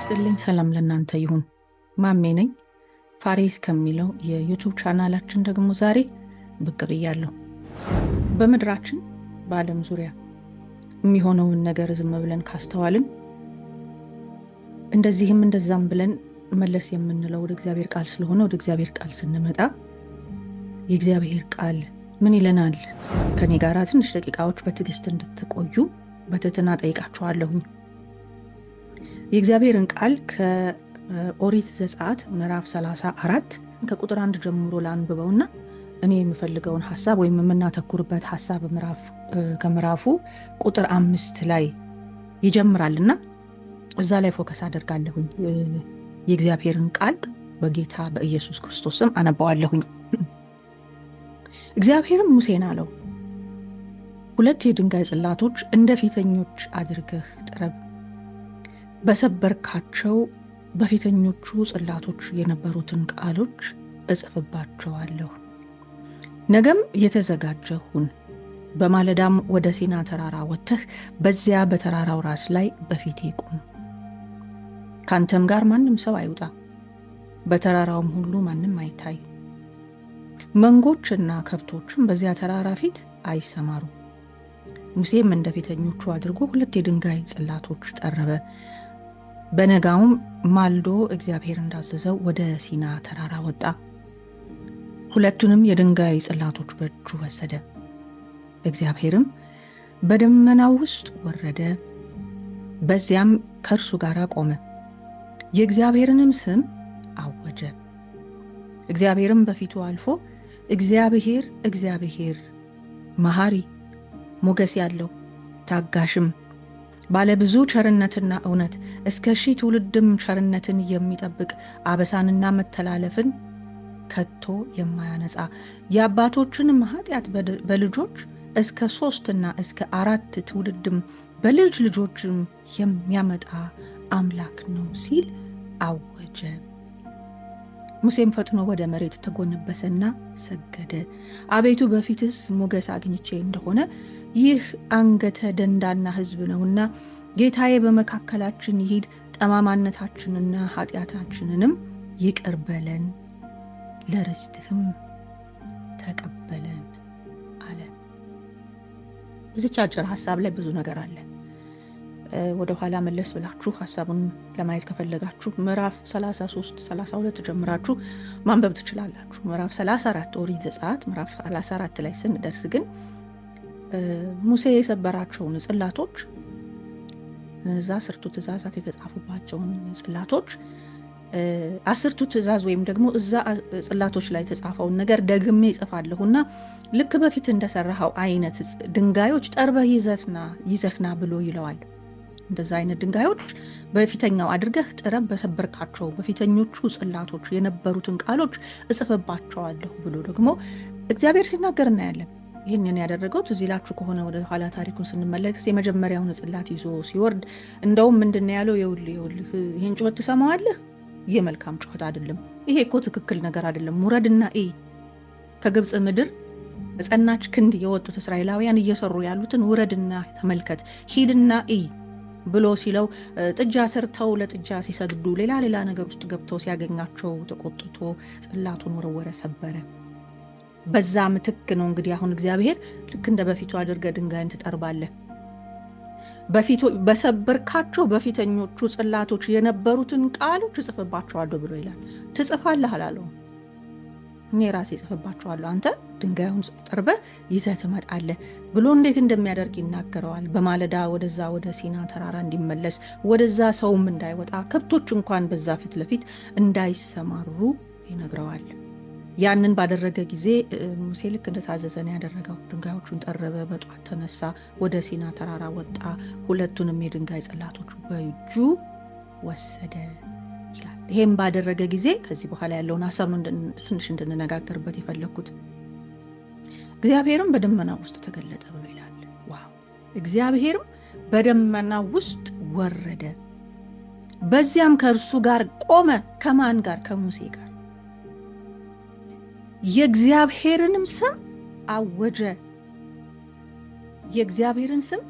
ይስጥልኝ። ሰላም ለእናንተ ይሁን። ማሜ ነኝ። ፋሬስ ከሚለው የ YouTube ቻናላችን ደግሞ ዛሬ ብቅ ብያለሁ። በምድራችን በዓለም ዙሪያ የሚሆነውን ነገር ዝም ብለን ካስተዋልን እንደዚህም እንደዛም ብለን መለስ የምንለው ወደ እግዚአብሔር ቃል ስለሆነ ወደ እግዚአብሔር ቃል ስንመጣ የእግዚአብሔር ቃል ምን ይለናል? ከኔ ጋር ትንሽ ደቂቃዎች በትዕግስት እንድትቆዩ በትህትና ጠይቃችኋለሁኝ። የእግዚአብሔርን ቃል ከኦሪት ዘጸአት ምዕራፍ 34 ከቁጥር 1 ጀምሮ ላንብበውና እኔ የምፈልገውን ሀሳብ ወይም የምናተኩርበት ሀሳብ ከምዕራፉ ቁጥር 5 ላይ ይጀምራልና እዛ ላይ focus አደርጋለሁኝ። የእግዚአብሔርን ቃል በጌታ በኢየሱስ ክርስቶስ ስም አነባዋለሁኝ። እግዚአብሔርም ሙሴን አለው፣ 2 የድንጋይ ጽላቶች እንደ ፊተኞች አድርገህ ጥረብ፣ በሰበርካቸው በፊተኞቹ ጽላቶች የነበሩትን ቃሎች እጽፍባቸዋለሁ። ነገም የተዘጋጀ ሁን፣ በማለዳም ወደ ሲና ተራራ ወጥተህ በዚያ በተራራው ራስ ላይ በፊቴ ቁም። ካንተም ጋር ማንም ሰው አይውጣ፣ በተራራውም ሁሉ ማንም አይታይ። መንጎችና ከብቶችም በዚያ ተራራ ፊት አይሰማሩ። ሙሴም እንደ ፊተኞቹ አድርጎ 2 የድንጋይ ጽላቶች ጠረበ። በነጋውም ማልዶ እግዚአብሔር እንዳዘዘው ወደ ሲና ተራራ ወጣ። 2ቱንም የድንጋይ ጽላቶች በእጁ ወሰደ። እግዚአብሔርም በደመናው ውስጥ ወረደ፣ በዚያም ከእርሱ ጋር ቆመ፣ የእግዚአብሔርንም ስም አወጀ። እግዚአብሔርም በፊቱ አልፎ እግዚአብሔር እግዚአብሔር መሐሪ ሞገስ ያለው ታጋሽም ባለ ብዙ ቸርነትና እውነት እስከ 1000 ትውልድም ቸርነትን የሚጠብቅ አበሳንና መተላለፍን ከቶ የማያነጻ የአባቶችንም ኃጢአት በልጆች እስከ 3 እና እስከ 4 ትውልድም በልጅ ልጆችም የሚያመጣ አምላክ ነው ሲል አወጀ። ሙሴም ፈጥኖ ወደ መሬት ተጎነበሰና ሰገደ። አቤቱ በፊትስ ሞገስ አግኝቼ እንደሆነ ይህ አንገተ ደንዳና ሕዝብ ነውና ጌታዬ በመካከላችን ይሂድ፣ ጠማማነታችንና ኃጢአታችንንም ይቅር በለን፣ ለርስትህም ተቀበለን አለ። እዚች አጭር ሀሳብ ላይ ብዙ ነገር አለ። ወደ ኋላ መለስ ብላችሁ ሀሳቡን ለማየት ከፈለጋችሁ ምዕራፍ 33 32 ጀምራችሁ ማንበብ ትችላላችሁ። ምዕራፍ 34 ኦሪት ዘጸአት ምዕራፍ 34 ላይ ስንደርስ ግን ሙሴ የሰበራቸውን ጽላቶች እነዛ 10ቱ ትእዛዛት የተጻፉባቸውን ጽላቶች 10ቱ ትእዛዝ ወይም ደግሞ እዛ ጽላቶች ላይ የተጻፈውን ነገር ደግሜ እጽፋለሁና ልክ በፊት እንደሰራኸው አይነት ድንጋዮች ጠርበህ ይዘህና ብሎ ይለዋል። እንደዛ አይነት ድንጋዮች በፊተኛው አድርገህ ጥረብ፣ በሰበርካቸው በፊተኞቹ ጽላቶች የነበሩትን ቃሎች እጽፍባቸዋለሁ ብሎ ደግሞ እግዚአብሔር ሲናገር እናያለን። ይህንን ያደረገው ትዝ ይላችሁ ከሆነ ወደ ኋላ ታሪኩን ስንመለስ የመጀመሪያውን ጽላት ይዞ ሲወርድ እንደውም ምንድን ያለው? ይኸውልህ ይህን ጩኸት ትሰማዋለህ? ይህ መልካም ጩኸት አይደለም። ይሄ እኮ ትክክል ነገር አይደለም። ውረድና እይ። ከግብፅ ምድር በጸናች ክንድ የወጡት እስራኤላውያን እየሰሩ ያሉትን ውረድና ተመልከት፣ ሂድና እይ ብሎ ሲለው ጥጃ ሰርተው ለጥጃ ሲሰግዱ ሌላ ሌላ ነገር ውስጥ ገብተው ሲያገኛቸው ተቆጥቶ ጽላቱን ወረወረ፣ ሰበረ። በዛ ምትክ ነው እንግዲህ አሁን እግዚአብሔር ልክ እንደ በፊቱ አድርገህ ድንጋይን ትጠርባለህ፣ በሰበርካቸው በፊተኞቹ ጽላቶች የነበሩትን ቃሎች እጽፍባቸዋለሁ ብሎ ይላል። ትጽፋለህ አላለውም። እኔ ራሴ እጽፍባቸዋለሁ፣ አንተ ድንጋዩን ጠርበህ ይዘህ ትመጣለህ ብሎ እንዴት እንደሚያደርግ ይናገረዋል። በማለዳ ወደዛ ወደ ሲና ተራራ እንዲመለስ ወደዛ ሰውም እንዳይወጣ ከብቶች እንኳን በዛ ፊት ለፊት እንዳይሰማሩ ይነግረዋል። ያንን ባደረገ ጊዜ ሙሴ ልክ እንደታዘዘ ነው ያደረገው። ድንጋዮቹን ጠረበ፣ በጧት ተነሳ፣ ወደ ሲና ተራራ ወጣ፣ 2ቱንም የድንጋይ ጽላቶች በእጁ ወሰደ ይላል። ይሄም ባደረገ ጊዜ ከዚህ በኋላ ያለውን ሀሳብ ነው ትንሽ እንድንነጋገርበት የፈለግኩት። እግዚአብሔርም በደመና ውስጥ ተገለጠ ብሎ ይላል። Wow! እግዚአብሔርም በደመና ውስጥ ወረደ፣ በዚያም ከእርሱ ጋር ቆመ። ከማን ጋር? ከሙሴ ጋር። የእግዚአብሔርንም ስም አወጀ። የእግዚአብሔርን ስም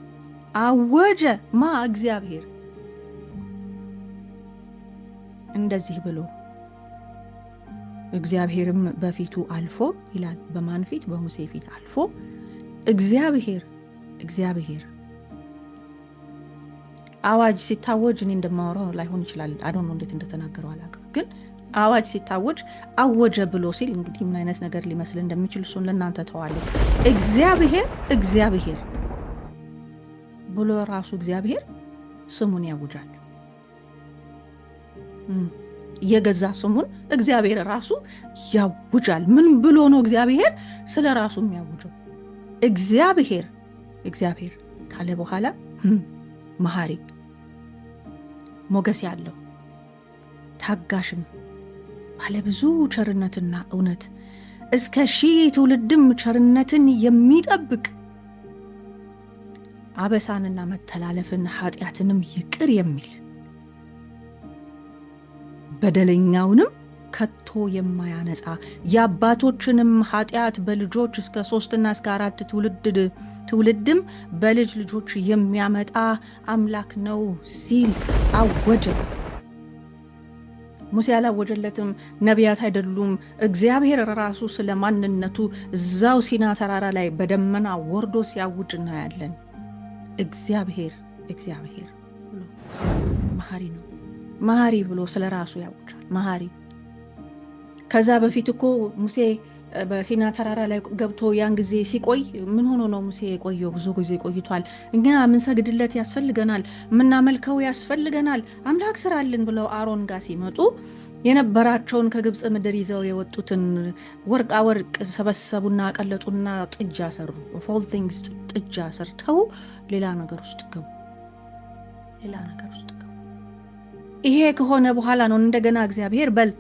አወጀ። ማ? እግዚአብሔር። እንደዚህ ብሎ እግዚአብሔርም በፊቱ አልፎ ይላል። በማን ፊት? በሙሴ ፊት አልፎ እግዚአብሔር እግዚአብሔር አዋጅ ሲታወጅ እኔ እንደማወራው ላይሆን ይችላል። I don't know እንዴት እንደተናገረው አላውቅም። ግን አዋጅ ሲታወጅ አወጀ ብሎ ሲል እንግዲህ ምን አይነት ነገር ሊመስል እንደሚችል እሱን ለእናንተ ተዋለሁ። እግዚአብሔር እግዚአብሔር ብሎ ራሱ እግዚአብሔር ስሙን ያውጃል። የገዛ ስሙን እግዚአብሔር ራሱ ያውጃል። ምን ብሎ ነው እግዚአብሔር ስለ ራሱ የሚያውጀው? እግዚአብሔር እግዚአብሔር ካለ በኋላ መሐሪ፣ ሞገስ ያለው፣ ታጋሽም፣ ባለብዙ ቸርነትና እውነት፣ እስከ ሺህ ትውልድም ቸርነትን የሚጠብቅ፣ አበሳንና መተላለፍን ኃጢአትንም ይቅር የሚል፣ በደለኛውንም ከቶ የማያነጻ፣ የአባቶችንም ኃጢአት በልጆች እስከ 3ና እስከ 4 ትውልድም በልጅ ልጆች የሚያመጣ አምላክ ነው ሲል አወጀ። ሙሴ አላወጀለትም፣ ነቢያት አይደሉም። እግዚአብሔር ራሱ ስለ ማንነቱ እዛው ሲና ተራራ ላይ በደመና ወርዶ ሲያውጅ እናያለን። እግዚአብሔር እግዚአብሔር ብሎ መሐሪ ነው። መሐሪ ብሎ ስለ ራሱ ያውጃል። መሐሪ። ከዛ በፊት እኮ ሙሴ በሲና ተራራ ላይ ገብቶ ያን ጊዜ ሲቆይ ምን ሆኖ ነው ሙሴ የቆየው? ብዙ ጊዜ ቆይቷል። እኛ የምንሰግድለት ያስፈልገናል፣ የምናመልከው ያስፈልገናል፣ አምላክ ስራልን ብለው አሮን ጋር ሲመጡ የነበራቸውን ከግብፅ ምድር ይዘው የወጡትን ወርቃ ወርቅ ሰበሰቡና ቀለጡና ጥጃ ሰሩ። Of all things ጥጃ ሰርተው ሌላ ነገር ውስጥ ገቡ። ሌላ ነገር ውስጥ ገቡ። ይሄ ከሆነ በኋላ ነው እንደገና እግዚአብሔር በል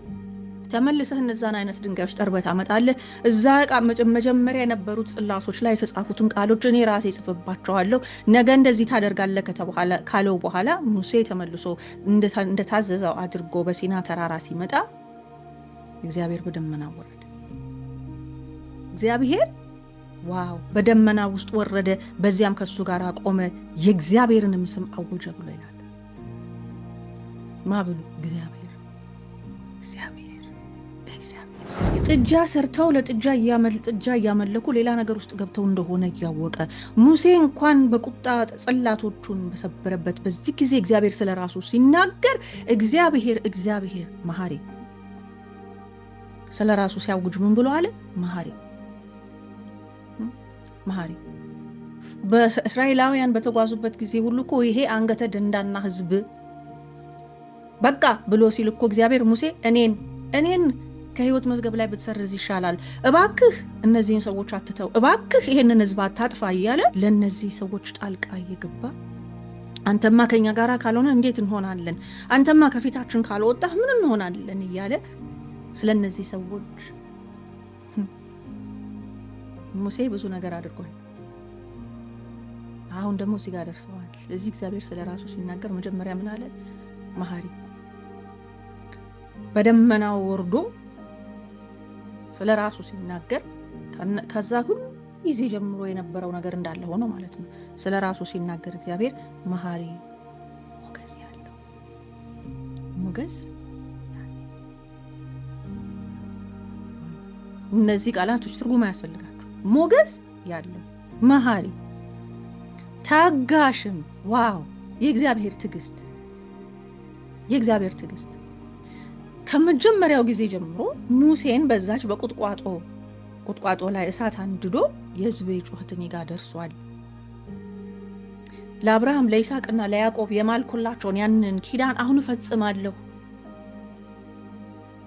ተመልሰህ እነዛን አይነት ድንጋዮች ጠርበህ ታመጣለህ። እዛ መጀመሪያ የነበሩት ጽላቶች ላይ የተጻፉትን ቃሎች እኔ ራሴ ጽፍባቸዋለሁ። ነገ እንደዚህ ታደርጋለህ ካለው በኋላ ሙሴ ተመልሶ እንደታዘዘው አድርጎ በሲና ተራራ ሲመጣ እግዚአብሔር በደመና ወረደ። እግዚአብሔር wow በደመና ውስጥ ወረደ፣ በዚያም ከሱ ጋር ቆመ፣ የእግዚአብሔርንም ስም አወጀ ብሎ ይላል። ማ ብሎ? እግዚአብሔር እግዚአብሔር እግዚአብሔር። ጥጃ ሰርተው ለጥጃ ጥጃ እያመለኩ ሌላ ነገር ውስጥ ገብተው እንደሆነ እያወቀ ሙሴ እንኳን በቁጣ ጽላቶቹን በሰበረበት በዚህ ጊዜ እግዚአብሔር ስለ ራሱ ሲናገር እግዚአብሔር እግዚአብሔር መሐሪ ስለ ራሱ ሲያውጅ ምን ብሎ አለ? መሐሪ መሐሪ። በእስራኤላውያን በተጓዙበት ጊዜ ሁሉ እኮ ይሄ አንገተ ደንዳና ሕዝብ በቃ ብሎ ሲል እኮ እግዚአብሔር ሙሴ እኔን ከህይወት መዝገብ ላይ ብትሰርዝ ይሻላል፣ እባክህ እነዚህን ሰዎች አትተው፣ እባክህ ይሄንን ህዝብ አታጥፋ እያለ ለእነዚህ ሰዎች ጣልቃ እየገባ አንተማ ከኛ ጋር ካልሆነ እንዴት እንሆናለን? አንተማ ከፊታችን ካልወጣህ ምን እንሆናለን? እያለ ስለ እነዚህ ሰዎች ሙሴ ብዙ ነገር አድርጓል። አሁን ደግሞ እዚህ ጋር ደርሰዋል። እዚህ እግዚአብሔር ስለ ራሱ ሲናገር መጀመሪያ ምን አለ? መሐሪ። በደመናው ወርዶ ስለ ራሱ ሲናገር ከዛ ሁሉ ጊዜ ጀምሮ የነበረው ነገር እንዳለ ሆኖ ማለት ነው። ስለ ራሱ ሲናገር እግዚአብሔር መሐሪ፣ ሞገስ ያለው ሞገስ። እነዚህ ቃላቶች ትርጉም አያስፈልጋቸው። ሞገስ ያለው፣ መሐሪ፣ ታጋሽም። Wow! የእግዚአብሔር ትዕግስት፣ የእግዚአብሔር ትዕግስት ከመጀመሪያው ጊዜ ጀምሮ ሙሴን በዛች በቁጥቋጦ ቁጥቋጦ ላይ እሳት አንድዶ የሕዝቤ ጩኸት እኔ ጋር ደርሷል፣ ለአብርሃም ለይስሐቅና ለያዕቆብ የማልኩላቸውን ያንን ኪዳን አሁን እፈጽማለሁ፣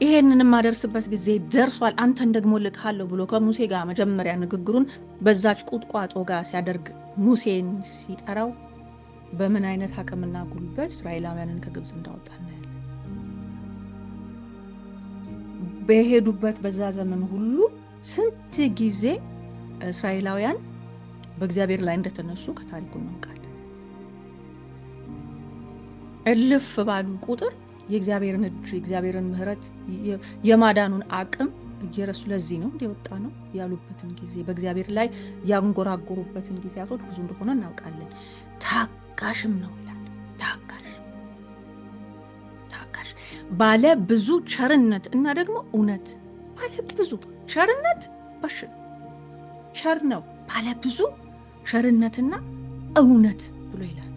ይሄንን የማደርስበት ጊዜ ደርሷል፣ አንተን ደግሞ ልካለሁ ብሎ ከሙሴ ጋር መጀመሪያ ንግግሩን በዛች ቁጥቋጦ ጋር ሲያደርግ ሙሴን ሲጠራው በምን አይነት አቅምና ጉልበት እስራኤላውያንን ከግብፅ እንዳወጣ እናያለን። በሄዱበት በዛ ዘመን ሁሉ ስንት ጊዜ እስራኤላውያን በእግዚአብሔር ላይ እንደተነሱ ከታሪኩ እናውቃለን። እልፍ ባሉ ቁጥር የእግዚአብሔርን እጅ፣ የእግዚአብሔርን ምሕረት፣ የማዳኑን አቅም እየረሱ ለዚህ ነው እንዲወጣ ነው ያሉበትን ጊዜ፣ በእግዚአብሔር ላይ ያንጎራጎሩበትን ጊዜያቶች ብዙ እንደሆነ እናውቃለን። ታጋሽም ነው ይላል። ታጋሽ ታጋሽ ባለ ብዙ ቸርነት እና ደግሞ እውነት። ባለ ብዙ ቸርነት በሽ ቸር ነው። ባለ ብዙ ቸርነትና እውነት ብሎ ይላል።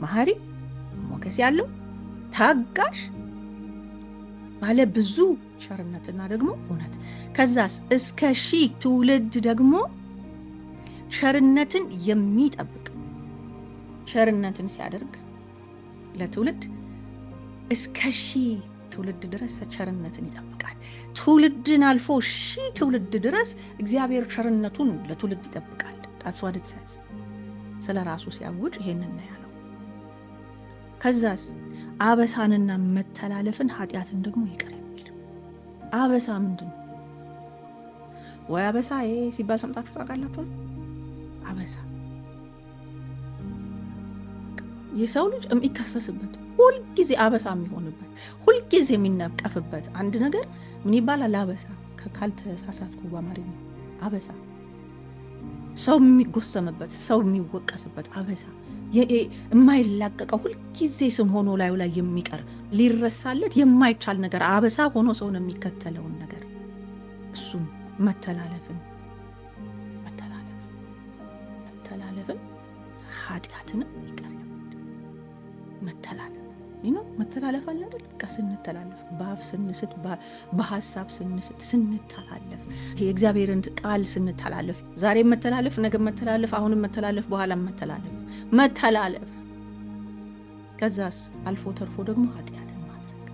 መሐሪ፣ ሞገስ ያለው፣ ታጋሽ፣ ባለ ብዙ ቸርነትና ደግሞ እውነት። ከዛስ እስከ 1000 ትውልድ ደግሞ ቸርነትን የሚጠብቅ፣ ቸርነትን ሲያደርግ ለትውልድ እስከ 1000 ትውልድ ድረስ ቸርነትን ይጠብቃል። ትውልድን አልፎ 1000 ትውልድ ድረስ እግዚአብሔር ቸርነቱን ለትውልድ ይጠብቃል። That's what it says። ስለ ራሱ ሲያውጅ ይሄንን ነው ያለው። ከዛስ አበሳንና መተላለፍን ኃጢአትን ደግሞ ይቅር የሚል። አበሳ ምንድን ነው? ወይ አበሳ ሲባል ሰምታችሁ ታውቃላችሁ? አበሳ የሰው ልጅ የሚከሰስበት፣ ሁልጊዜ አበሳ የሚሆንበት፣ ሁልጊዜ የሚነቀፍበት አንድ ነገር ምን ይባላል? አበሳ፣ ካልተሳሳትኩ በአማርኛ አበሳ፣ ሰው የሚጎሰምበት፣ ሰው የሚወቀስበት፣ አበሳ የማይላቀቀው፣ ሁልጊዜ ስም ሆኖ ላዩ ላይ የሚቀር፣ ሊረሳለት የማይቻል ነገር፣ አበሳ ሆኖ ሰውን የሚከተለውን ነገር እሱም መተላለፍን መተላለፍን ኃጢአትንም ይቅር መተላለፍ ነው። መተላለፍ አለ አይደል? በቃ ስንተላለፍ፣ በአፍ ስንስት፣ በሀሳብ ስንስት፣ ስንተላለፍ፣ የእግዚአብሔርን ቃል ስንተላለፍ፣ ዛሬ መተላለፍ፣ ነገ መተላለፍ፣ አሁንም መተላለፍ፣ በኋላም መተላለፍ፣ መተላለፍ። ከዛስ አልፎ ተርፎ ደግሞ ኃጢአትን ማድረግ፣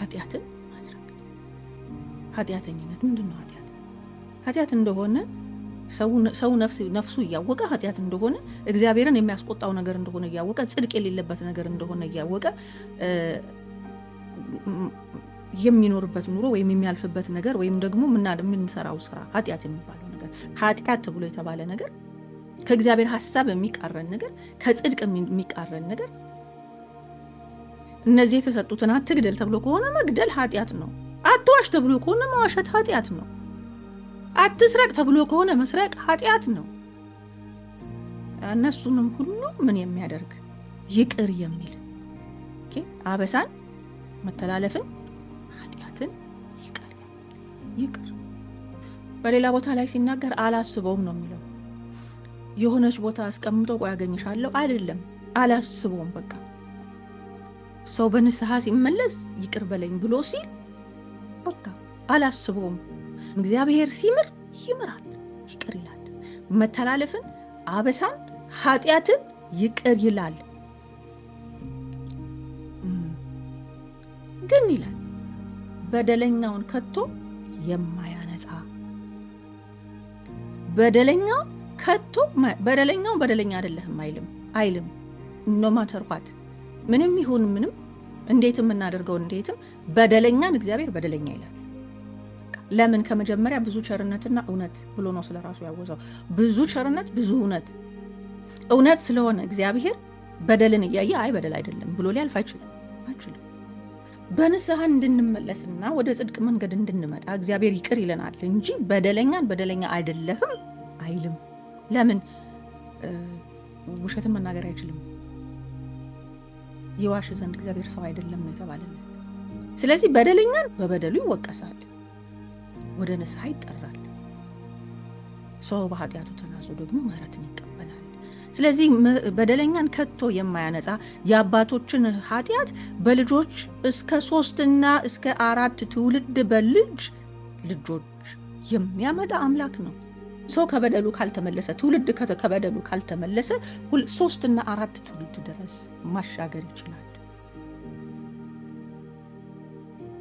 ኃጢአትን ማድረግ። ኃጢአተኝነት ምንድን ነው? ኃጢአት ኃጢአት እንደሆነ ሰው ነፍሱ እያወቀ፣ ኃጢአት እንደሆነ፣ እግዚአብሔርን የሚያስቆጣው ነገር እንደሆነ እያወቀ፣ ጽድቅ የሌለበት ነገር እንደሆነ እያወቀ የሚኖርበት ኑሮ ወይም የሚያልፍበት ነገር ወይም ደግሞ የምንሰራው ስራ፣ ኃጢአት የሚባለው ነገር፣ ኃጢአት ተብሎ የተባለ ነገር፣ ከእግዚአብሔር ሀሳብ የሚቃረን ነገር፣ ከጽድቅ የሚቃረን ነገር። እነዚህ የተሰጡትን አትግደል ተብሎ ከሆነ መግደል ኃጢአት ነው። አትዋሽ ተብሎ ከሆነ መዋሸት ኃጢአት ነው። አትስረቅ ተብሎ ከሆነ መስረቅ ኃጢአት ነው። እነሱንም ሁሉ ምን የሚያደርግ? ይቅር የሚል። አበሳን፣ መተላለፍን፣ ኃጢአትን ይቅር ይቅር። በሌላ ቦታ ላይ ሲናገር አላስበውም ነው የሚለው። የሆነች ቦታ አስቀምጦ ቆይ ያገኝሻለሁ አይደለም፣ አላስበውም። በቃ ሰው በንስሐ ሲመለስ ይቅር በለኝ ብሎ ሲል በቃ አላስበውም። እግዚአብሔር ሲምር ይምራል፣ ይቅር ይላል። መተላለፍን፣ አበሳን፣ ኃጢአትን ይቅር ይላል። ግን ይላል በደለኛውን ከቶ የማያነጻ፣ በደለኛውን ከቶ በደለኛውን በደለኛ አይደለህም አይልም አይልም። No matter what፣ ምንም ይሁን ምንም፣ እንዴትም የምናደርገው እንዴትም በደለኛን እግዚአብሔር በደለኛ ይላል። ለምን? ከመጀመሪያ ብዙ ቸርነትና እውነት ብሎ ነው ስለ ራሱ ያወዛው። ብዙ ቸርነት፣ ብዙ እውነት። እውነት ስለሆነ እግዚአብሔር በደልን እያየ አይ በደል አይደለም ብሎ ሊያልፍ አይችልም አይችልም። በንስሐ እንድንመለስና ወደ ጽድቅ መንገድ እንድንመጣ እግዚአብሔር ይቅር ይለናል እንጂ በደለኛን በደለኛ አይደለህም አይልም። ለምን? ውሸትን መናገር አይችልም። ይዋሽ ዘንድ እግዚአብሔር ሰው አይደለም ነው የተባለለት። ስለዚህ በደለኛን በበደሉ ይወቀሳል፣ ወደ ንስሐ ይጠራል። ሰው በኃጢአቱ ተናዞ ደግሞ ምሕረትን ይቀበላል። ስለዚህ በደለኛን ከቶ የማያነጻ፣ የአባቶችን ኃጢአት በልጆች እስከ ሶስትና እስከ አራት ትውልድ በልጅ ልጆች የሚያመጣ አምላክ ነው። ሰው ከበደሉ ካልተመለሰ፣ ትውልድ ከበደሉ ካልተመለሰ ሶስትና አራት ትውልድ ድረስ ማሻገር ይችላል።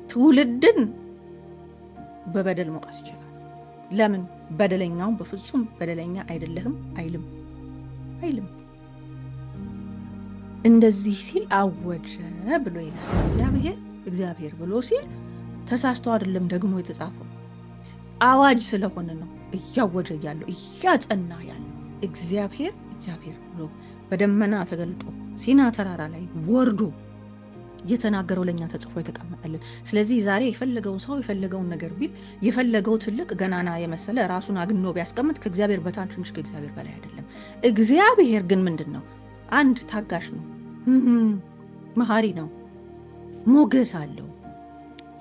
ትውልድን በበደል መውቀስ ይችላል። ለምን? በደለኛውን በፍጹም በደለኛ አይደለህም አይልም አይልም። እንደዚህ ሲል አወጀ ብሎ ይላል። እግዚአብሔር እግዚአብሔር ብሎ ሲል ተሳስቶ አይደለም ደግሞ የተጻፈው፣ አዋጅ ስለሆነ ነው። እያወጀ ያለው፣ እያጸና ያለው፣ እግዚአብሔር እግዚአብሔር ብሎ በደመና ተገልጦ ሲና ተራራ ላይ ወርዶ የተናገረው ለእኛ ተጽፎ የተቀመጠልን። ስለዚህ ዛሬ የፈለገውን ሰው የፈለገውን ነገር ቢል፣ የፈለገው ትልቅ ገናና የመሰለ ራሱን አግኖ ቢያስቀምጥ ከእግዚአብሔር በታች እንጂ ከእግዚአብሔር በላይ አይደለም። እግዚአብሔር ግን ምንድን ነው? አንድ ታጋሽ ነው። መሐሪ ነው፣ ሞገስ አለው።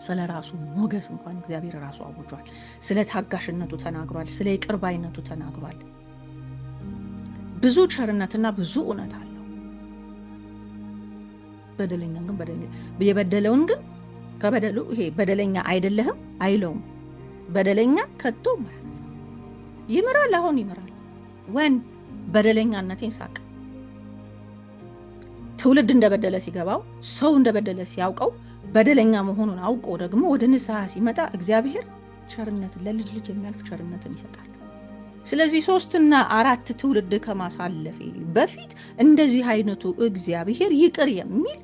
ስለ ራሱ ሞገስ እንኳን እግዚአብሔር ራሱ አውጇል። ስለ ታጋሽነቱ ተናግሯል። ስለ ይቅር ባይነቱ ተናግሯል። ብዙ ቸርነትና ብዙ እውነት አለው። በደለኛን ግን የበደለውን ግን ከበደሉ ይሄ በደለኛ አይደለህም አይለውም። በደለኛ ከቶ ማለት ይምራል። አሁን ይምራል። When በደለኛነቴን ሳቅ ትውልድ እንደበደለ ሲገባው፣ ሰው እንደበደለ ሲያውቀው፣ በደለኛ መሆኑን አውቆ ደግሞ ወደ ንስሐ ሲመጣ እግዚአብሔር ቸርነትን፣ ለልጅ ልጅ የሚያልፍ ቸርነትን ይሰጣል። ስለዚህ ሶስትና አራት ትውልድ ከማሳለፌ በፊት እንደዚህ አይነቱ እግዚአብሔር ይቅር የሚል፣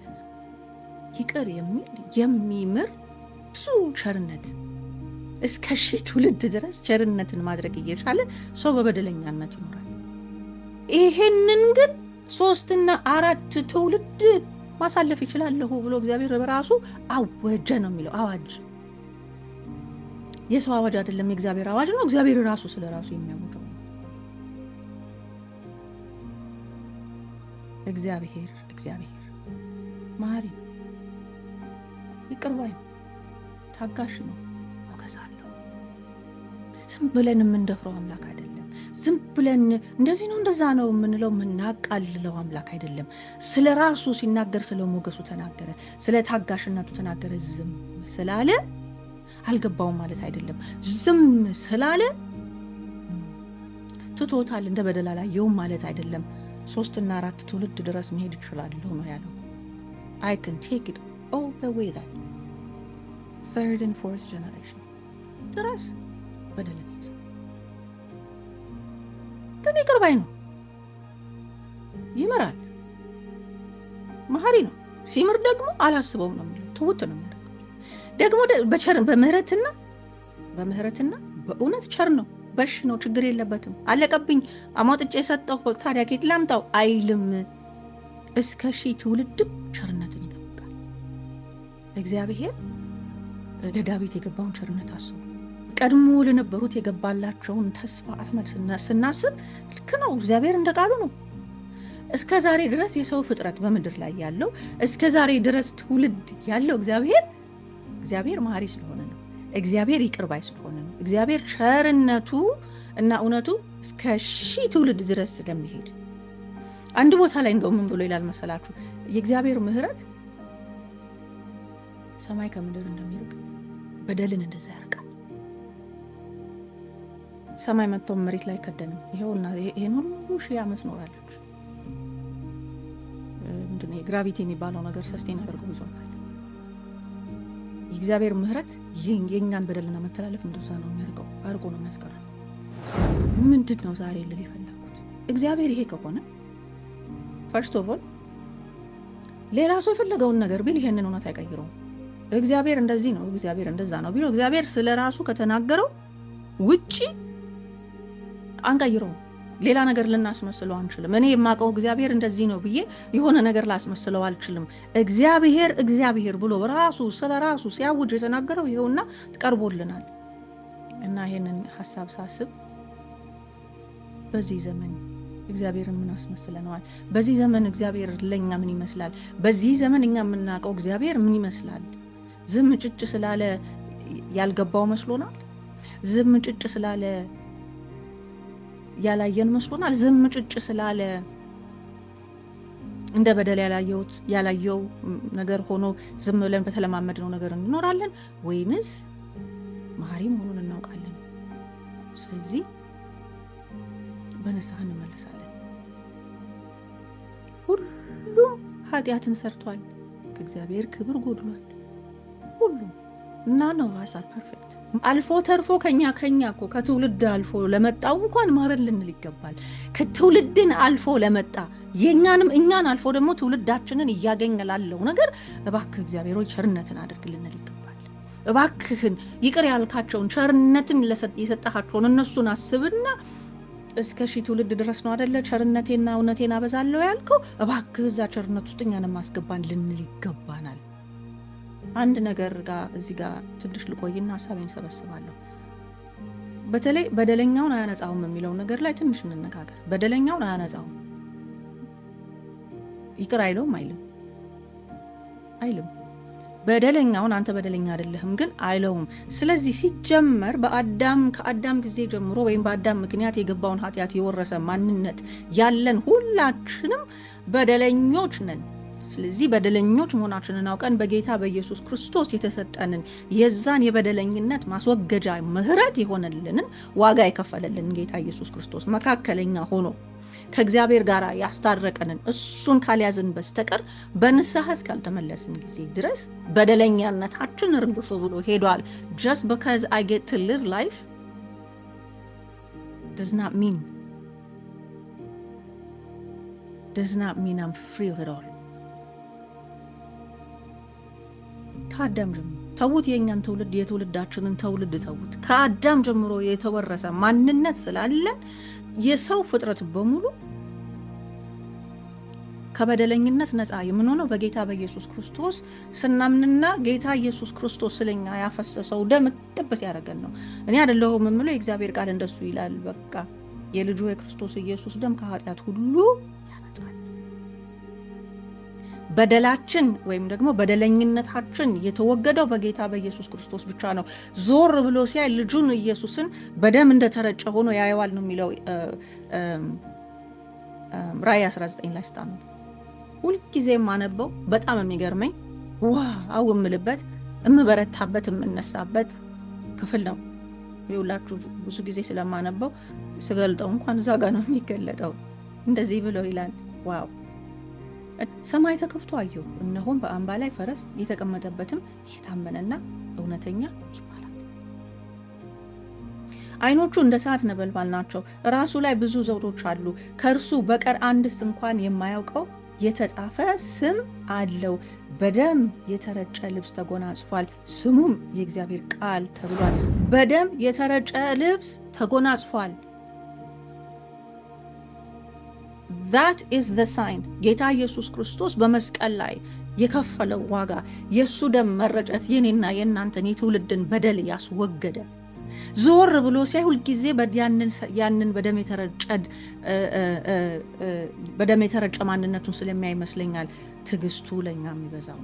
የሚምር፣ ብዙ ቸርነት፣ እስከ 1000 ትውልድ ድረስ ቸርነትን ማድረግ እየቻለ ሰው በበደለኛነት ይኖራል። ይሄንን ግን ሶስትና አራት ትውልድ ማሳለፍ ይችላለሁ ብሎ እግዚአብሔር በራሱ አወጀ ነው የሚለው። አዋጅ፣ የሰው አዋጅ አይደለም፣ የእግዚአብሔር አዋጅ ነው። እግዚአብሔር ራሱ ስለ ራሱ የሚያውጀው ነው። እግዚአብሔር መሐሪ ነው፣ ይቅር ባይ ነው፣ ታጋሽ ነው፣ ሞገስ አለው። ዝም ብለን የምንደፍረው አምላክ አይደለም። ዝም ብለን እንደዚህ ነው እንደዛ ነው የምንለው፣ የምናቃልለው አምላክ አይደለም። ስለ ራሱ ሲናገር ስለ ሞገሱ ተናገረ፣ ስለ ታጋሽነቱ ተናገረ። ዝም ስላለ አልገባውም ማለት አይደለም። ዝም ስላለ ትቶታል፣ እንደ በደል አላየውም ማለት አይደለም። ሶስትና አራት ትውልድ ድረስ መሄድ እችላለሁ ነው ያለው። I can take it all the way that third and fourth generation ድረስ በደልን ይዘው፣ ግን ይቅር ባይ ነው፣ ይምራል፣ መሀሪ ነው። ሲምር ደግሞ አላስበውም ነው የሚለው፣ ትውት ነው የሚያደርገው። ደግሞ በቸር በምህረትና በእውነት ቸር ነው፣ በሽ ነው፣ ችግር የለበትም። አለቀብኝ፣ አሟጥጬ የሰጠሁ፣ ታዲያ ኬት ላምጣው አይልም። እስከ 1000 ትውልድም ቸርነትን ይጠብቃል። እግዚአብሔር ለዳዊት የገባውን ቸርነት አስቡ። ቀድሞ ለነበሩት የገባላቸውን ተስፋ አትመል ስናስብ ልክ ነው። እግዚአብሔር እንደ ቃሉ ነው። እስከ ዛሬ ድረስ የሰው ፍጥረት በምድር ላይ ያለው፣ እስከ ዛሬ ድረስ ትውልድ ያለው እግዚአብሔር መሐሪ ስለሆነ ነው። እግዚአብሔር ይቅር ባይ ስለሆነ ነው። እግዚአብሔር ቸርነቱ እና እውነቱ እስከ 1000 ትውልድ ድረስ ስለሚሄድ፣ አንድ ቦታ ላይ እንደው ምን ብሎ ይላል መሰላችሁ? የእግዚአብሔር ምሕረት ሰማይ ከምድር እንደሚርቅ በደልን እንደዛ ያርቃል። ሰማይ መጥቶ መሬት ላይ ከደንም፣ ይኸውና ይሄን ሁሉ ሺህ ዓመት ኖራለች። ምንድን ነው gravity የሚባለው ነገር sustain አድርጎ ይዟታል። የእግዚአብሔር ምሕረት የእኛን በደልና መተላለፍ እንደዛ ነው የሚያርቀው፣ አርቆ ነው የሚያስቀረው። ምንድን ነው ዛሬ ልል የፈለግኩት? እግዚአብሔር ይሄ ከሆነ first of all ሌላ ሰው የፈለገውን ነገር ቢል ይሄንን እውነት አይቀይረውም። እግዚአብሔር እንደዚህ ነው፣ እግዚአብሔር እንደዛ ነው ቢለው እግዚአብሔር ስለ ራሱ ከተናገረው ውጪ አንቀይረውም። ሌላ ነገር ልናስመስለው አንችልም። እኔ የማውቀው እግዚአብሔር እንደዚህ ነው ብዬ የሆነ ነገር ላስመስለው አልችልም። እግዚአብሔር እግዚአብሔር ብሎ ራሱ ስለ ራሱ ሲያውጅ የተናገረው ይኸውና ቀርቦልናል። እና ይሄንን ሀሳብ ሳስብ በዚህ ዘመን እግዚአብሔርን ምን አስመስለነዋል? በዚህ ዘመን እግዚአብሔር ለእኛ ምን ይመስላል? በዚህ ዘመን እኛ የምናውቀው እግዚአብሔር ምን ይመስላል? ዝም ጭጭ ስላለ ያልገባው መስሎናል። ዝም ጭጭ ስላለ ያላየን መስሎናል። ዝም ጭጭ ስላለ እንደ በደል ያላየው ነገር ሆኖ ዝም ብለን በተለማመድነው ነገር እንኖራለን ወይንስ መሐሪ መሆኑን እናውቃለን? ስለዚህ በንስሐ እንመለሳለን። ሁሉም ኃጢአትን ሰርቷል፣ ከእግዚአብሔር ክብር ጎድሏል። ሁሉም፣ none of us are perfect። አልፎ ተርፎ ከኛ እኮ ከትውልድ አልፎ ለመጣው እንኳን ማረን ልንል ይገባል። ከትውልድን አልፎ ለመጣ፣ የኛንም እኛን አልፎ ደግሞ ትውልዳችንን እያገኘ ላለው ነገር እባክህ እግዚአብሔር ሆይ ቸርነትን አድርግ ልንል ይገባል። እባክህን ይቅር ያልካቸውን፣ ቸርነትን የሰጠሃቸውን እነሱን አስብና እስከ 1000 ትውልድ ድረስ ነው አደለ ቸርነቴና እውነቴን አበዛለሁ ያልከው? እባክህ እዛ ቸርነት ውስጥ እኛንም አስገባን ልንል ይገባናል። አንድ ነገር ጋር እዚህ ጋር ትንሽ ልቆይና ሀሳቤን ሰበስባለሁ። በተለይ በደለኛውን አያነጻውም የሚለው ነገር ላይ ትንሽ እንነጋገር። በደለኛውን አያነጻውም፣ ይቅር አይለውም አይልም። አይልም። በደለኛውን አንተ በደለኛ አይደለህም ግን አይለውም። ስለዚህ ሲጀመር በአዳም ከአዳም ጊዜ ጀምሮ ወይም በአዳም ምክንያት የገባውን ኃጢአት የወረሰ ማንነት ያለን ሁላችንም በደለኞች ነን። ስለዚህ በደለኞች መሆናችንን አውቀን በጌታ በኢየሱስ ክርስቶስ የተሰጠንን የዛን የበደለኝነት ማስወገጃ ምሕረት የሆነልንን ዋጋ የከፈለልን ጌታ ኢየሱስ ክርስቶስ መካከለኛ ሆኖ ከእግዚአብሔር ጋር ያስታረቀንን እሱን ካልያዝን በስተቀር በንስሐ እስካልተመለስን ጊዜ ድረስ በደለኛነታችን እርግፍ ብሎ ሄዷል። Just because I get to live life does not mean I'm free of it all። ከአዳም ጀምሮ ተዉት፣ የእኛን ትውልድ የትውልዳችንን ትውልድ ተዉት። ከአዳም ጀምሮ የተወረሰ ማንነት ስላለን የሰው ፍጥረት በሙሉ ከበደለኝነት ነፃ የምንሆነው በጌታ በኢየሱስ ክርስቶስ ስናምንና ጌታ ኢየሱስ ክርስቶስ ስለኛ ያፈሰሰው ደም ጥብስ ያደረገን ነው። እኔ አይደለሁም የምለው፣ የእግዚአብሔር ቃል እንደሱ ይላል። በቃ የልጁ የክርስቶስ ኢየሱስ ደም ከኃጢአት ሁሉ ያነጻል። በደላችን ወይም ደግሞ በደለኝነታችን የተወገደው በጌታ በኢየሱስ ክርስቶስ ብቻ ነው። ዞር ብሎ ሲያይ ልጁን ኢየሱስን በደም እንደተረጨ ሆኖ ያየዋል ነው የሚለው ራእይ 19 ላይ ስታነቡ። ሁልጊዜ የማነበው በጣም የሚገርመኝ wow የምልበት የምበረታበት የምነሳበት ክፍል ነው። ይኸውላችሁ ብዙ ጊዜ ስለማነበው ስገልጠው እንኳን እዛ ጋር ነው የሚገለጠው። እንደዚህ ብሎ ይላል፣ wow ሰማይ ተከፍቶ አየሁ፣ እነሆም በአምባ ላይ ፈረስ የተቀመጠበትም የታመነና እውነተኛ ይባላል። ዓይኖቹ እንደ እሳት ነበልባል ናቸው፣ ራሱ ላይ ብዙ ዘውዶች አሉ። ከእርሱ በቀር አንድስ እንኳን የማያውቀው የተጻፈ ስም አለው። በደም የተረጨ ልብስ ተጎናጽፏል፣ ስሙም የእግዚአብሔር ቃል ተብሏል። በደም የተረጨ ልብስ ተጎናጽፏል። That is the sign። ጌታ ኢየሱስ ክርስቶስ በመስቀል ላይ የከፈለው ዋጋ የእሱ ደም መረጨት የኔና የእናንተን የትውልድን በደል ያስወገደ። ዞር ብሎ ሲያይ ሁልጊዜ ያንን በደም የተረጨ ማንነቱን ስለሚያይ ይመስለኛል ትዕግስቱ ለእኛ የሚበዛው።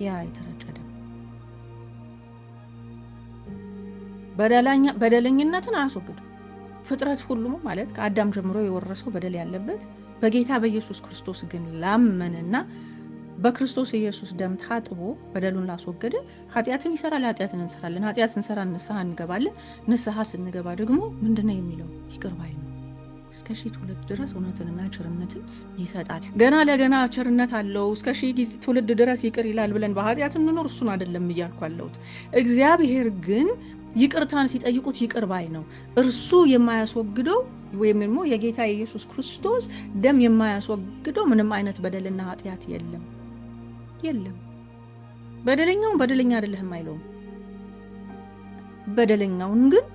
ያ የተረጨ ደም በደለኝነትን አያስወግድም። ፍጥረት ሁሉ ማለት ከአዳም ጀምሮ የወረሰው በደል ያለበት በጌታ በኢየሱስ ክርስቶስ ግን ላመንና በክርስቶስ ኢየሱስ ደም ታጥቦ በደሉን ላስወገደ ኃጢአትን ይሰራል፣ ኃጢአትን እንሰራለን። ኃጢአት ስንሰራ ንስሐ እንገባለን። ንስሐ ስንገባ ደግሞ ምንድነው የሚለው? ይቅር ባይ ነው። እስከ ሺህ ትውልድ ድረስ እውነትንና ቸርነትን ይሰጣል። ገና ለገና ቸርነት አለው እስከ ሺህ ጊዜ ትውልድ ድረስ ይቅር ይላል ብለን በኃጢአት እንኖር፣ እሱን አይደለም እያልኩ ያለሁት። እግዚአብሔር ግን ይቅርታን ሲጠይቁት ይቅር ባይ ነው። እርሱ የማያስወግደው ወይም ደግሞ የጌታ የኢየሱስ ክርስቶስ ደም የማያስወግደው ምንም አይነት በደልና ኃጢአት የለም የለም። በደለኛውን በደለኛ አይደለህም አይለውም። በደለኛውን ግን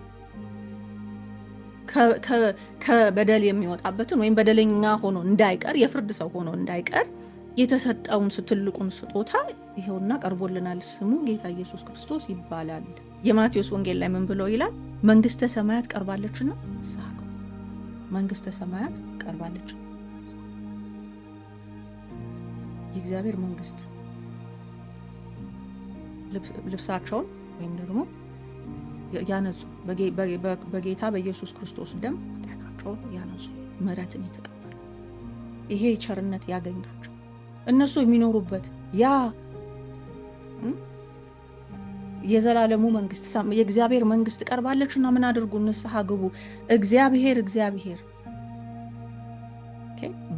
ከበደል የሚወጣበትን ወይም በደለኛ ሆኖ እንዳይቀር የፍርድ ሰው ሆኖ እንዳይቀር የተሰጠውን ትልቁን ስጦታ ይኸውና ቀርቦልናል። ስሙ ጌታ ኢየሱስ ክርስቶስ ይባላል። የማቴዎስ ወንጌል ላይ ምን ብሎ ይላል? መንግስተ ሰማያት ቀርባለችና ንስሐ ግቡ። መንግስተ ሰማያት ቀርባለች። የእግዚአብሔር መንግስት ልብሳቸውን ወይም ደግሞ ያነጹ በጌታ በኢየሱስ ክርስቶስ ደም ኃጢአታቸውን ያነጹ ምሕረትን የተቀበሉ ይሄ ቸርነት ያገኛቸው እነሱ የሚኖሩበት ያ የዘላለሙ መንግስት የእግዚአብሔር መንግስት ቀርባለችና ምን አድርጉ? ንስሐ ግቡ። እግዚአብሔር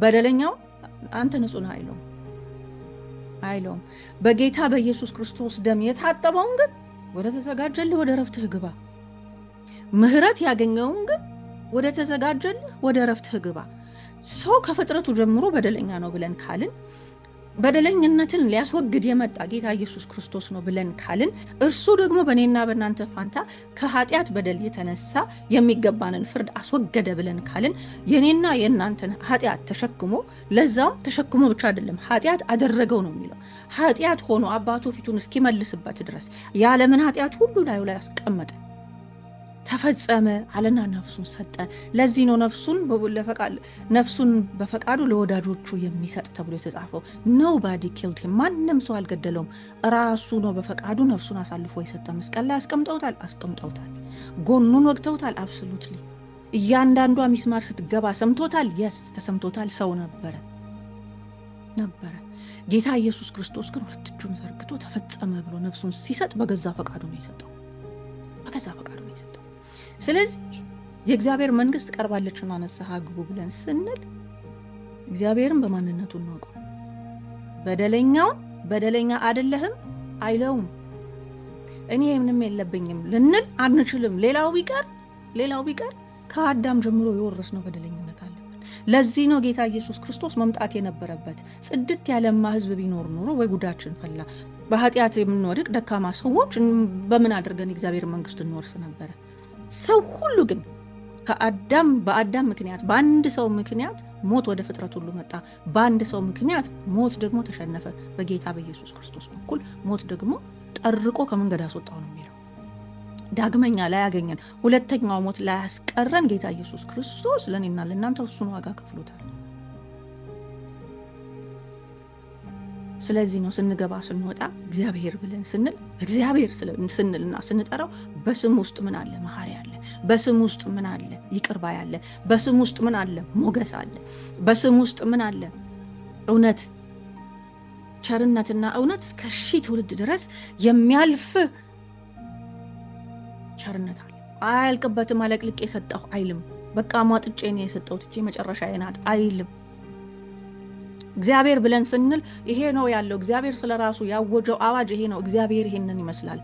በደለኛው አንተ ንጹህ ነህ አይለውም። በጌታ በኢየሱስ ክርስቶስ ደም የታጠበውን ግን ወደ ተዘጋጀልህ ወደ እረፍትህ ግባ። ምሕረት ያገኘውን ግን ወደ ተዘጋጀልህ ወደ እረፍትህ ግባ። ሰው ከፍጥረቱ ጀምሮ በደለኛ ነው ብለን ካልን፣ በደለኝነትን ሊያስወግድ የመጣ ጌታ ኢየሱስ ክርስቶስ ነው ብለን ካልን፣ እርሱ ደግሞ በእኔና በእናንተ ፋንታ ከኃጢአት በደል የተነሳ የሚገባንን ፍርድ አስወገደ ብለን ካልን፣ የኔና የእናንተን ኃጢአት ተሸክሞ፣ ለዛውም ተሸክሞ ብቻ አይደለም ኃጢአት አደረገው ነው የሚለው። ኃጢአት ሆኖ አባቱ ፊቱን እስኪመልስበት ድረስ የዓለምን ኃጢአት ሁሉ ላዩ ላይ አስቀመጠ። ተፈጸመ አለና ነፍሱን ሰጠ። ለዚህ ነው ነፍሱን በፈቃዱ ለወዳጆቹ የሚሰጥ ተብሎ የተጻፈው። Nobody killed him፣ ማንም ሰው አልገደለውም። ራሱ ነው በፈቃዱ ነፍሱን አሳልፎ የሰጠ። መስቀል ላይ አስቀምጠውታል፣ አስቀምጠውታል። ጎኑን ወግተውታል። Absolutely እያንዳንዷ ሚስማር ስትገባ ሰምቶታል። Yes፣ ተሰምቶታል። ሰው ነበረ ነበረ። ጌታ ኢየሱስ ክርስቶስ ግን ሁለት እጁን ዘርግቶ ተፈጸመ ብሎ ነፍሱን ሲሰጥ በገዛ ፈቃዱ ነው የሰጠው። በገዛ ፈቃዱ ነው የሰጠው። ስለዚህ የእግዚአብሔር መንግስት ቀርባለችና ንስሐ ግቡ ብለን ስንል እግዚአብሔርን በማንነቱ እናውቀው። በደለኛውን በደለኛ አይደለህም አይለውም። እኔ ምንም የለብኝም ልንል አንችልም። ሌላው ቢቀር ከአዳም ጀምሮ የወረስነው በደለኝነት አለብን። ለዚህ ነው ጌታ ኢየሱስ ክርስቶስ መምጣት የነበረበት። ጽድት ያለማ ሕዝብ ቢኖር ኖሮ ወይ ጉዳችን ፈላ። በኃጢአት የምንወድቅ ደካማ ሰዎች በምን አድርገን የእግዚአብሔር መንግስት እንወርስ ነበረ? ሰው ሁሉ ግን በአዳም ምክንያት፣ በአንድ ሰው ምክንያት ሞት ወደ ፍጥረት ሁሉ መጣ። በአንድ ሰው ምክንያት ሞት ደግሞ ተሸነፈ። በጌታ በኢየሱስ ክርስቶስ በኩል ሞት ደግሞ ጠርቆ ከመንገድ አስወጣው ነው የሚለው። ዳግመኛ ላያገኘን፣ ሁለተኛው ሞት ላያስቀረን ጌታ ኢየሱስ ክርስቶስ ለእኔና ለእናንተ እሱን ዋጋ ከፍሎታል። ስለዚህ ነው ስንገባ ስንወጣ እግዚአብሔር ብለን ስንል፣ እግዚአብሔር ስንልና ስንጠራው በስም ውስጥ ምን አለ? መሐሪ አለ። በስም ውስጥ ምን አለ? ይቅር ባይ አለ። በስም ውስጥ ምን አለ? ሞገስ አለ። በስም ውስጥ ምን አለ? እውነት፣ ቸርነትና እውነት እስከ ሺህ ትውልድ ድረስ የሚያልፍ ቸርነት አለ። አያልቅበትም። አለቅልቄ የሰጠሁ አይልም። በቃ ሟጥጬ ነው የሰጠሁት፣ እቺ መጨረሻ ናት አይልም። እግዚአብሔር ብለን ስንል ይሄ ነው ያለው። እግዚአብሔር ስለ ራሱ ያወጀው አዋጅ ይሄ ነው። እግዚአብሔር ይሄንን ይመስላል።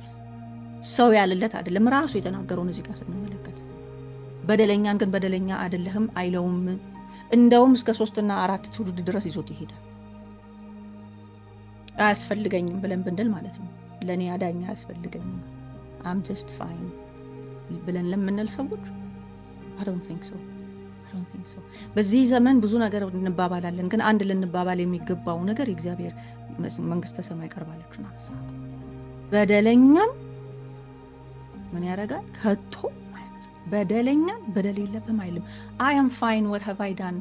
ሰው ያለለት አይደለም፣ ራሱ የተናገረውን እዚህ ጋር ስንመለከት። በደለኛን ግን በደለኛ አይደለህም አይለውም። እንደውም እስከ ሶስትና አራት ትውልድ ድረስ ይዞት ይሄዳል። አያስፈልገኝም ብለን ብንል ማለት ነው። ለእኔ አዳኝ አያስፈልገኝም፣ I'm just fine ብለን ለምንል ሰዎች I don't think so። በዚህ ዘመን ብዙ ነገር እንባባላለን፣ ግን አንድ ልንባባል የሚገባው ነገር የእግዚአብሔር መንግስተ ሰማይ ቀርባለችና ንስሐ በደለኛን ምን ያደርጋል? ከቶ በደለኛን በደል የለብህም አይልም። I am fine, what have I done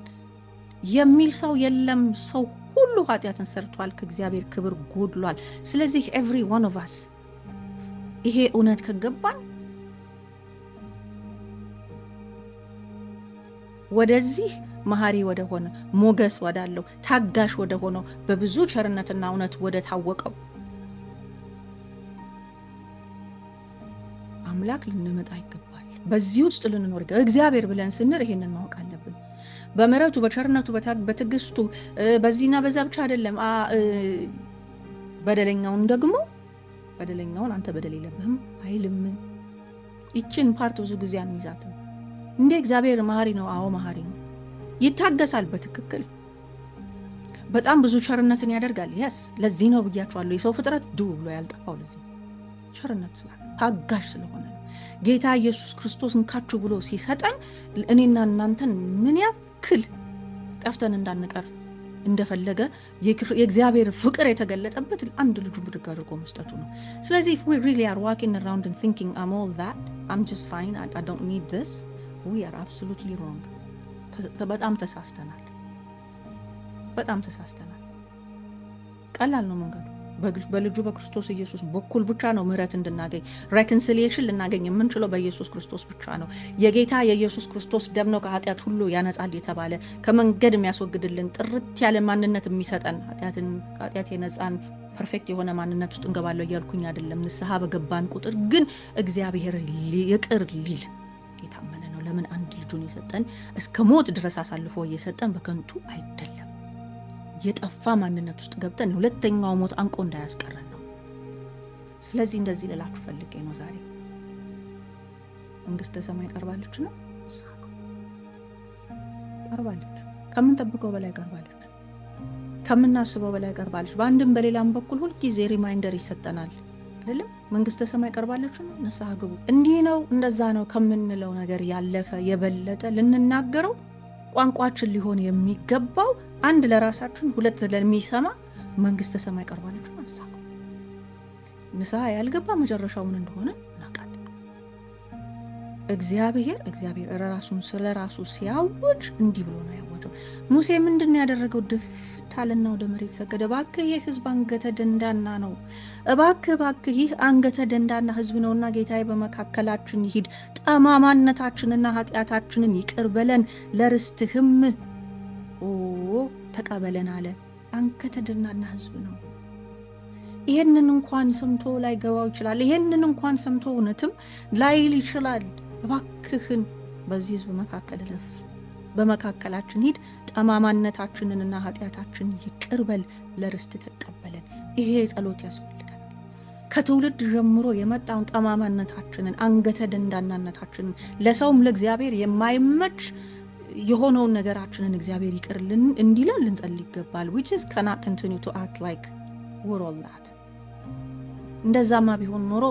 የሚል ሰው የለም። ሰው ሁሉ ኃጢአትን ሰርቷል፣ ከእግዚአብሔር ክብር ጎድሏል። ስለዚህ every one of us ይሄ እውነት ከገባን ወደዚህ መሐሪ ወደሆነ፣ ሞገስ ወዳለው፣ ታጋሽ ወደ ሆነው፣ በብዙ ቸርነትና እውነት ወደ ታወቀው አምላክ ልንመጣ ይገባል። በዚህ ውስጥ ልንኖር፣ እግዚአብሔር ብለን ስንል ይሄንን ማወቅ አለብን። በምሕረቱ፣ በቸርነቱ፣ በትዕግስቱ፣ በዚህና በዛ ብቻ አይደለም። በደለኛውን ደግሞ በደለኛውን አንተ በደል የለብህም አይልም። ይችን part ብዙ ጊዜ አንይዛትም። እንዴ፣ እግዚአብሔር መሐሪ ነው። አዎ፣ መሐሪ ነው። ይታገሳል። በትክክል በጣም ብዙ ቸርነትን ያደርጋል። Yes፣ ለዚህ ነው ብያቸዋለሁ። የሰው ፍጥረት ድው ብሎ ያልጠፋው ለዚህ ቸርነት ስላለ፣ ታጋሽ ስለሆነ ነው። ጌታ ኢየሱስ ክርስቶስ እንካችሁ ብሎ ሲሰጠን እኔና እናንተን ምን ያክል ጠፍተን እንዳንቀር እንደፈለገ የእግዚአብሔር ፍቅር የተገለጠበት አንድ ልጁን ብድግ አድርጎ መስጠቱ ነው። ስለዚህ if we really are walking around and thinking I'm all that, I'm just fine, I don't need this, we are absolutely wrong። በጣም ተሳስተናል። በጣም ተሳስተናል። ቀላል ነው መንገዱ። በልጁ በክርስቶስ ኢየሱስ በኩል ብቻ ነው ምሕረት እንድናገኝ፣ reconciliation ልናገኝ የምንችለው በኢየሱስ ክርስቶስ ብቻ ነው። የጌታ የኢየሱስ ክርስቶስ ደም ነው ከኃጢአት ሁሉ ያነጻል የተባለ፣ ከመንገድ የሚያስወግድልን፣ ጥርት ያለ ማንነት የሚሰጠን። ኃጢአት የነጻን perfect የሆነ ማንነት ውስጥ እንገባለሁ እያልኩኝ አይደለም። ንስሐ በገባን ቁጥር ግን እግዚአብሔር ይቅር ሊል የታመነ ነው። ለምን? አንድ ልጁን የሰጠን፣ እስከ ሞት ድረስ አሳልፎ እየሰጠን በከንቱ አይደለም። የጠፋ ማንነት ውስጥ ገብተን ሁለተኛው ሞት አንቆ እንዳያስቀረን ነው። ስለዚህ እንደዚህ ልላችሁ ፈልጌ ነው ዛሬ፣ መንግስተ ሰማይ ቀርባለችና ቀርባለች። ከምንጠብቀው በላይ ቀርባለች። ከምናስበው በላይ ቀርባለች። በአንድም በሌላም በኩል ሁልጊዜ reminder ይሰጠናል አይደለም? መንግስተ ሰማይ ቀርባለችና ንስሐ ግቡ። እንዲህ ነው እንደዛ ነው ከምንለው ነገር ያለፈ፣ የበለጠ ልንናገረው ቋንቋችን ሊሆን የሚገባው አንድ ለራሳችን፣ ሁለት ለሚሰማ፣ መንግስተ ሰማይ ቀርባለች፣ ንስሐ ግቡ። ንስሐ ያልገባ መጨረሻው ምን እንደሆነ እናውቃለን። እግዚአብሔር ራሱን ስለ ራሱ ሲያውጅ እንዲህ ብሎ ነው ያወጀው። ሙሴ ምንድን ነው ያደረገው? ድፍት አለና ወደ መሬት ሰገደ። እባክህ ይህ ሕዝብ አንገተ ደንዳና ነው፣ እባክህ እባክህ ይህ አንገተ ደንዳና ሕዝብ ነውና ጌታዬ በመካከላችን ይሂድ፣ ጠማማነታችንና ኃጢአታችንን ይቅር በለን፣ ለርስትህም ተቀበለን አለ። አንገተ ደንዳና ሕዝብ ነው። ይሄንን እንኳን ሰምቶ ላይገባው ይችላል። ይሄንን እንኳን ሰምቶ እውነትም ላይል ይችላል። እባክህን በዚህ ህዝብ መካከል እለፍ፣ በመካከላችን ሂድ፣ ጠማማነታችንንና ኃጢአታችንን ይቅር በል፣ ለርስት ተቀበለን። ይሄ ጸሎት ያስፈልገናል። ከትውልድ ጀምሮ የመጣውን ጠማማነታችንን፣ አንገተ ደንዳናነታችንን፣ ለሰውም ለእግዚአብሔር የማይመች የሆነውን ነገራችንን እግዚአብሔር ይቅር እንዲለን ልንጸልይ ይገባል። ዊች ኢዝ ካናት ኮንቲኒው ቱ አክት ላይክ we're all that። እንደዛማ ቢሆን ኖሮ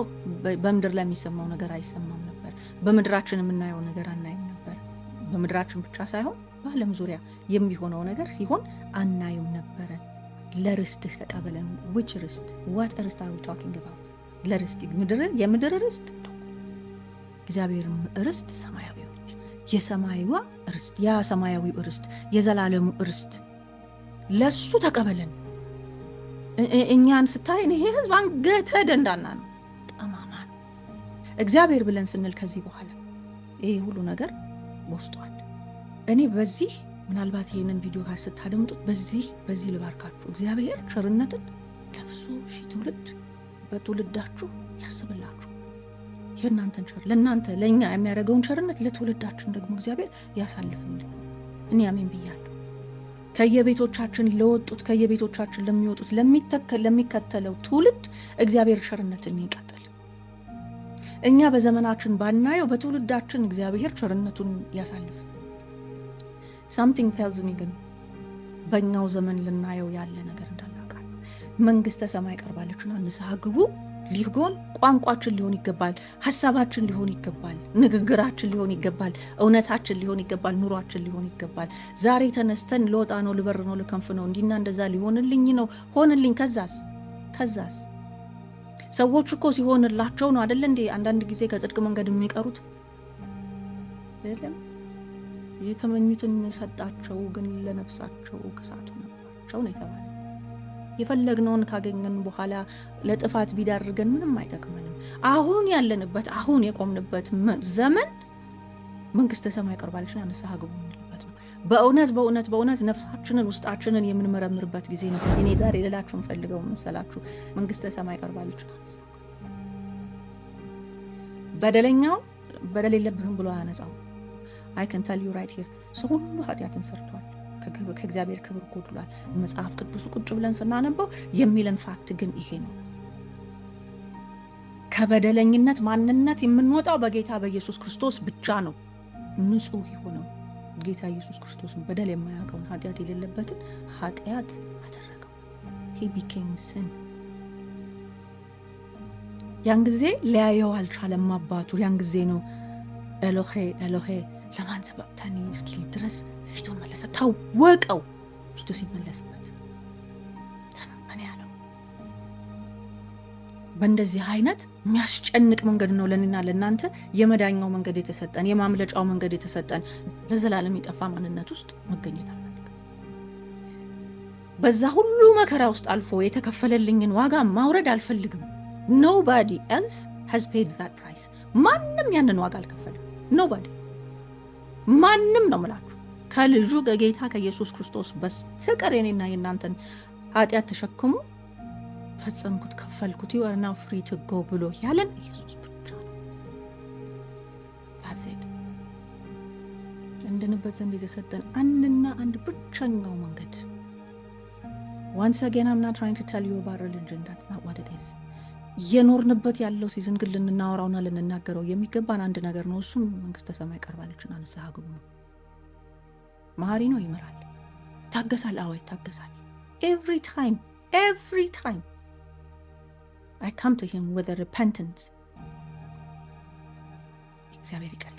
በምድር ላይ የሚሰማው ነገር አይሰማም ነበር። በምድራችን የምናየው ነገር አናይም ነበር። በምድራችን ብቻ ሳይሆን በዓለም ዙሪያ የሚሆነው ነገር ሲሆን አናይም ነበረ። ለርስትህ ተቀበለን። Which ርስት? What ርስት are we talking about? ለርስት ምድር፣ የምድር ርስት ነው። እግዚአብሔር ርስት ሰማያዊ ነች። የሰማይዋ ርስት፣ ያ ሰማያዊው ርስት፣ የዘላለሙ ርስት ለሱ ተቀበለን። እኛን ስታይ ይሄ ህዝብ አንገተ ደንዳና ነው፣ ጠማማ ነው። እግዚአብሔር ብለን ስንል ከዚህ በኋላ ይሄ ሁሉ ነገር በውስጡ አለ። እኔ በዚህ ምናልባት ይህንን ቪዲዮ ስታደምጡት በዚህ ልባርካችሁ። እግዚአብሔር ቸርነትን ለብዙ ሺህ ትውልድ በትውልዳችሁ ያስብላችሁ። የእናንተን ቸር ለእናንተ ለእኛ የሚያደርገውን ቸርነት ለትውልዳችን ደግሞ እግዚአብሔር ያሳልፍልን። እኔ አሜን ብያለሁ። ከየቤቶቻችን ለወጡት፣ ከየቤቶቻችን ለሚወጡት፣ ለሚከተለው ትውልድ እግዚአብሔር ቸርነትን ይቀጥል። እኛ በዘመናችን ባናየው በትውልዳችን እግዚአብሔር ቸርነቱን ያሳልፍ። Something tells me ግን በእኛው ዘመን ልናየው ያለ ነገር እንዳለ አውቃለሁ። መንግስተ ሰማይ ቀርባለችና ንስሐ ግቡ ሊሆን ቋንቋችን ሊሆን ይገባል፣ ሀሳባችን ሊሆን ይገባል፣ ንግግራችን ሊሆን ይገባል፣ እውነታችን ሊሆን ይገባል፣ ኑሯችን ሊሆን ይገባል። ዛሬ ተነስተን ልወጣ ነው፣ ልበር ነው፣ ልከንፍ ነው፣ እንዲና እንደዛ ሊሆንልኝ ነው፣ ሆንልኝ። ከዛስ ሰዎች እኮ ሲሆንላቸው ነው አደለ እንዴ አንዳንድ ጊዜ ከጽድቅ መንገድ የሚቀሩት? አይደለም? የተመኙትን ሰጣቸው፣ ግን ለነፍሳቸው ክሳት ሆነባቸው ነው የተባለ። የፈለግነውን ካገኘን በኋላ ለጥፋት ቢዳርገን ምንም አይጠቅመንም። አሁን ያለንበት፣ አሁን የቆምንበት ዘመን መንግስተ ሰማይ ቀርባለችና ንስሐ ግቡ የምንልበት ነው። በእውነት በእውነት በእውነት ነፍሳችንን ውስጣችንን የምንመረምርበት ጊዜ ነው። እኔ ዛሬ ልላችሁ የምፈልገው መሰላችሁ፣ መንግስተ ሰማይ ቀርባለችና ንስሐ ግቡ። በደለኛው በደል የለብህም ብሎ አያነጻው። I can tell you right here፣ ሰው ሁሉ ኃጢአትን ሰርቷል፣ ከእግዚአብሔር ክብር ጎድሏል። መጽሐፍ ቅዱሱ ቁጭ ብለን ስናነበው የሚለን fact ግን ይሄ ነው። ከበደለኝነት ማንነት የምንወጣው በጌታ በኢየሱስ ክርስቶስ ብቻ ነው። ንጹሕ የሆነው ጌታ ኢየሱስ ክርስቶስን፣ በደል የማያውቀውን፣ ኃጢአት የሌለበትን ኃጢአት አደረገው። He became sin። ያን ጊዜ ሊያየው አልቻለም አባቱ። ያን ጊዜ ነው ኤሎሄ ኤሎሄ ለማ ሰበቅታኒ እስኪል ድረስ ፊቱን መለሰ። ታወቀው ፊቱ ሲመለስበት ሰማን ያለው። በእንደዚህ አይነት የሚያስጨንቅ መንገድ ነው ለእኔና ለእናንተ የመዳኛው መንገድ የተሰጠን፣ የማምለጫው መንገድ የተሰጠን። ለዘላለም የጠፋ ማንነት ውስጥ መገኘት አልፈልግም። በዛ ሁሉ መከራ ውስጥ አልፎ የተከፈለልኝን ዋጋ ማውረድ አልፈልግም። Nobody else has paid that price። ማንም ያንን ዋጋ አልከፈለም። Nobody፣ ማንም ነው ምላችሁ ከልጁ ከጌታ ከኢየሱስ ክርስቶስ በስተቀር የኔና የእናንተን ኃጢአት ተሸክሞ ፈጸምኩት፣ ከፈልኩት፣ you are now free to go ብሎ ያለን ኢየሱስ ብቻ ነው። That's it። እንድንበት ዘንድ የተሰጠን አንድና አንድ ብቸኛው መንገድ። Once again, I'm not trying to tell you about religion. That's not what it is። እየኖርንበት ያለው season ግን ልንናወራውና ልንናገረው የሚገባን አንድ ነገር ነው። እሱም መንግስተ ሰማይ ቀርባለችና ንስሐ ግቡ ነው። መሀሪ ነው፣ ይምራል፣ ይታገሳል። አዎ ይታገሳል። Every time, every time I come to him with repentance እግዚአብሔር ይቀላል።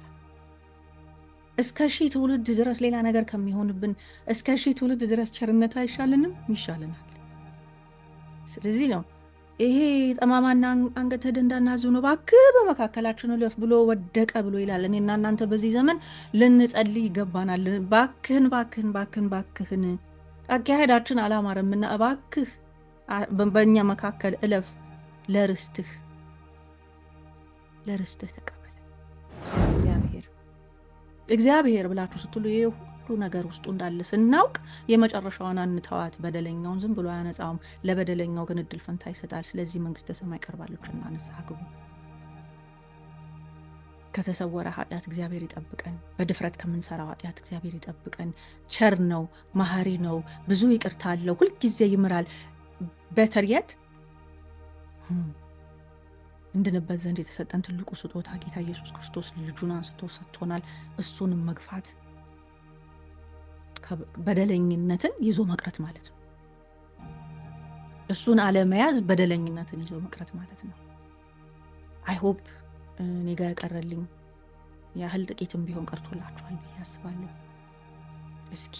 እስከ ሺህ ትውልድ ድረስ ሌላ ነገር ከሚሆንብን እስከ ሺህ ትውልድ ድረስ ቸርነት አይሻልንም? ይሻለናል። ስለዚህ ነው ይሄ ጠማማና አንገተ ደንዳና ሕዝብ ነው፣ እባክህ በመካከላችን እለፍ ብሎ ወደቀ ብሎ ይላል። እኔና እናንተ በዚህ ዘመን ልንጸልይ ይገባናል። እባክህን እባክህን እባክህን እባክህን አካሄዳችን አላማረምና እባክህ በእኛ መካከል እለፍ፣ ለርስትህ ለርስትህ ተቀበለ። እግዚአብሔር እግዚአብሔር ብላችሁ ስትሉ ይሄ ሁሉ ነገር ውስጡ እንዳለ ስናውቅ የመጨረሻዋን አንተዋት። በደለኛውን ዝም ብሎ አያነጻውም፣ ለበደለኛው ግን እድል ፈንታ ይሰጣል። ስለዚህ መንግስተ ሰማይ ቀርባለችና ንስሐ ግቡ። ከተሰወረ ኃጢአት እግዚአብሔር ይጠብቀን። በድፍረት ከምንሰራው ኃጢአት እግዚአብሔር ይጠብቀን። ቸር ነው፣ መሐሪ ነው፣ ብዙ ይቅርታ አለው፣ ሁልጊዜ ይምራል። Better yet እንድንበት ዘንድ የተሰጠን ትልቁ ስጦታ ጌታ ኢየሱስ ክርስቶስ ልጁን አንስቶ ሰጥቶናል። እሱንም መግፋት በደለኝነትን ይዞ መቅረት ማለት ነው። እሱን አለመያዝ በደለኝነትን ይዞ መቅረት ማለት ነው። I hope እኔ ጋ ያቀረልኝ ያህል ጥቂትም ቢሆን ቀርቶላችኋል ብዬ አስባለሁ። እስኪ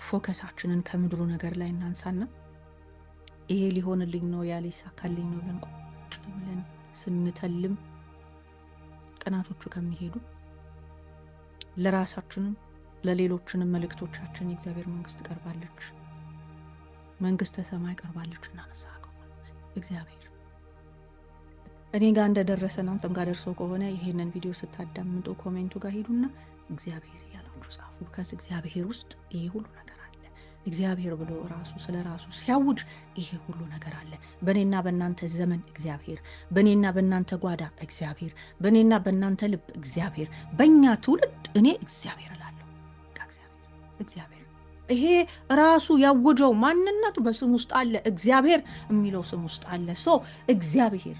focus ኣችንን ከምድሩ ነገር ላይ እናንሳና ይሄ ሊሆንልኝ ነው፣ ያ ሊሳካልኝ ነው ብለን ቁጭ ብለን ስንተልም ቀናቶቹ ከሚሄዱ ለራሳችንም ለሌሎችንም መልእክቶቻችን የእግዚአብሔር መንግስት ቀርባለች፣ መንግስተ ሰማይ ቀርባለች እና ንስሐ ግቡ። እግዚአብሔር እኔ ጋር እንደደረሰ እናንተም ጋር ደርሶ ከሆነ ይሄንን ቪዲዮ ስታዳምጡ comment ኡ ጋር ሂዱና እግዚአብሔር እያላችሁ ጻፉ። ከዚ እግዚአብሔር ውስጥ ይሄ ሁሉ ነገር አለ። እግዚአብሔር ብሎ ራሱ ስለ ራሱ ሲያውጅ ይሄ ሁሉ ነገር አለ። በእኔና በእናንተ ዘመን እግዚአብሔር፣ በእኔና በእናንተ ጓዳ እግዚአብሔር፣ በእኔና በእናንተ ልብ እግዚአብሔር፣ በእኛ ትውልድ እኔ እግዚአብሔር እላለሁ። እግዚአብሔር እግዚአብሔር ይሄ ራሱ ያወጀው ማንነቱ በስም ውስጥ አለ። እግዚአብሔር የሚለው ስም ውስጥ አለ። So እግዚአብሔር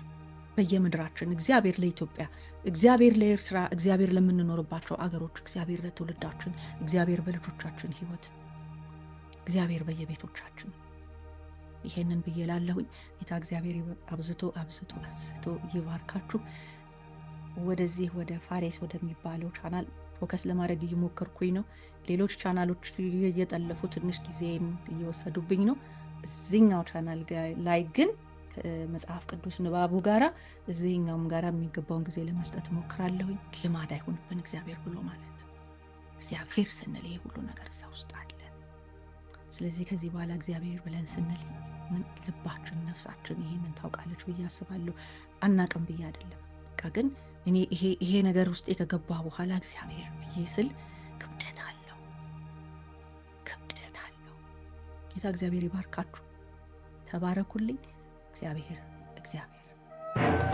በየምድራችን፣ እግዚአብሔር ለኢትዮጵያ፣ እግዚአብሔር ለኤርትራ፣ እግዚአብሔር ለምንኖርባቸው አገሮች፣ እግዚአብሔር ለትውልዳችን፣ እግዚአብሔር በልጆቻችን ሕይወት፣ እግዚአብሔር በየቤቶቻችን። ይሄንን ብዬ ላለሁኝ ጌታ እግዚአብሔር አብዝቶ አብዝቶ አብዝቶ ይባርካችሁ። ወደዚህ ወደ ፋሬስ ወደሚባለው channel focus ለማድረግ እየሞከርኩኝ ነው። ሌሎች ቻናሎች እየጠለፉ ትንሽ ጊዜን እየወሰዱብኝ ነው። እዚህኛው ቻናል ላይ ግን ከመጽሐፍ ቅዱስ ንባቡ ጋራ እዚህኛውም ጋራ የሚገባውን ጊዜ ለመስጠት እሞክራለሁኝ። ልማድ አይሁንብን እግዚአብሔር ብሎ ማለት። እግዚአብሔር ስንል ይሄ ሁሉ ነገር እዛ ውስጥ አለ። ስለዚህ ከዚህ በኋላ እግዚአብሔር ብለን ስንል ልባችን፣ ነፍሳችን ይሄንን ታውቃለች ብዬ አስባለሁ። አናቅም ብዬ አይደለም። በቃ ግን እኔ ይሄ ነገር ውስጥ ከገባ በኋላ እግዚአብሔር ብዬ ስል ክብደት አለው፣ ክብደት አለው። ጌታ እግዚአብሔር ይባርካችሁ። ተባረኩልኝ። እግዚአብሔር እግዚአብሔር።